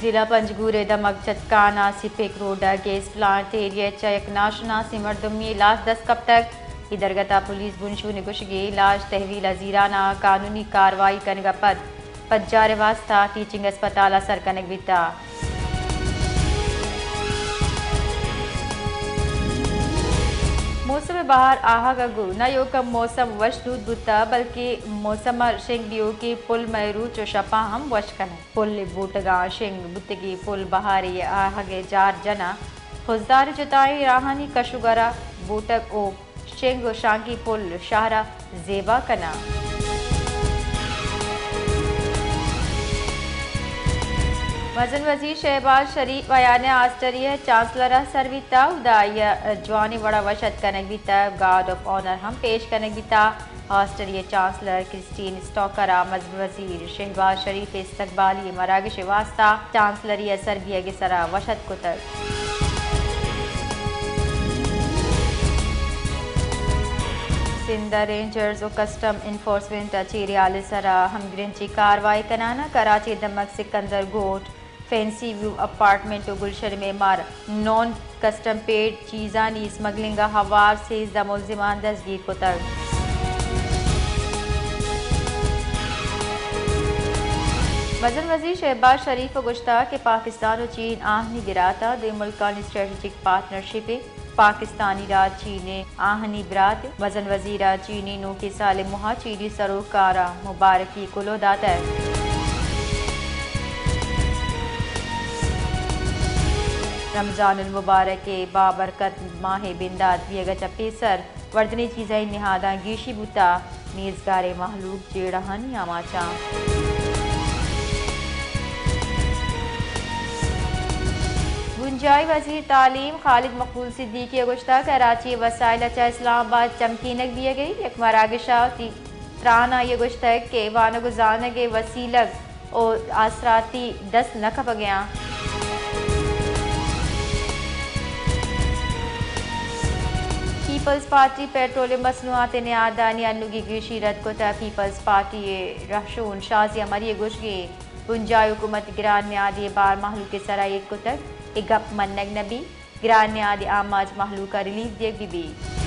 ضلع پنجگور ءِ دمگ چتکان ءَ سی پیک روڈ ءَ گیس پلانٹ ایریا ءَ چہ یک ناشناسیں مردمے ءِ لاش دست کپتگ۔ اے درگت ءَ پولیس بنشون ءِ گوشگ ءَ لاش تحویل ءَ زیران ءَ قانونی کاروائی کنگ ءَ پد پجار ءِ واستہ ٹیچنگ اسپتال ءَ سر کنگ بیتگ۔ موسم بہار آہگ ءَ گوں نہ یوکم موسم وش دود بوتگ، بلکیں موسم ءِ شنگ دیوکیں پل مئے روچ ءُ شپاں ہم وش کنگ۔ پل ءِ بوٹگاں شنگ بوتگیں پل بہاری آہگ ءِ جار جناں، خضدار ءِ جتائیں راہانی کش ءُ گرا بوٹگ ءُ شنگ ءُ شانکی پل شہر ءَ زیبا کناں۔ مزن وزیر شہباز شریف بیان ءَ آسٹریلیا ءِ چانسلر ءَ سر بیتگ، اودا آئی ءَ جوانیں وڑ ءَ وش اتک کنگ بیتگ، گارڈ آف آنر ہم پیش کنگ بیتگ۔ آسٹریلیا ءِ چانسلر کرسٹین اسٹاکر ءَ مزن وزیر شہباز شریف ءِ استقبالی مراگش ءِ واستہ چانسلری ءَ سر بیگ ءِ سرا وش اتک کتگ۔ سندھ ءَ رینجرز ءُ کسٹم انفورسمنٹ ءَ چیرے ہال ءِ سرا ہمگرنچی کاروائی کنان ءَ کراچی ءِ دمگ سکندر گوٹ، فینسی ویو اپارٹمنٹ ءُ گلشن ءِ معمار نان کسٹم پیڈ چیزانی اسمگلنگ ءَ ہوار سیزدہ ملزمان دزگیر کتگ۔ مزن وزیر شہباز شریف ءَ گوشتگ کہ پاکستان ءُ چین آہنی برات ءُ دوئیں ملکانی اسٹریٹجک پارٹنرشپ ءَ، پاکستانی راج چین ءِ آہنی برات ءَ۔ مزن وزیر ءَ چینی نوکیں سال ءِ موہ ءَ چینی سروکار ءَ مبارکی کلوہ داتگ۔ رمضان المبارک ءِ بابرکت ماہ ءِ بندات بیگ ءَ چہ پیسر وردنی چیزانی نہاداں گیشی بوتگ، نیزگاریں مہلوک جیڑہانی آماچ اَنت۔ بنجاہی وزیر تعلیم خالد مقبول صدیقی ءَ گوشتگ کراچی ءِ وسائل ءَ چہ اسلام آباد چمکینگ بیگ ءَ، یک مراگش ءَ وتی تران ءَ آئی ءَ گوشتگ کہ وانگ ءُ زانگ ءِ وسیلگ ءُ آسراتی دست نہ کپگ ءَ اَنت۔ پیپلز پارٹی پٹرول ءِ مصنوعات ءِ نہادانی انوگی گیشی رد کتگ۔ پیپلز پارٹی ءِ رہشون شازیہ مری ءِ گوشگ ءَ بنجاہی حکومت گران نہادی ءِ بار مہلوک ءِ سرا ایر کتگ، اے گپ منگ نہ بیت۔ گران نہادی آماچ مہلوک ءَ ریلیف دیگ بہ بیت۔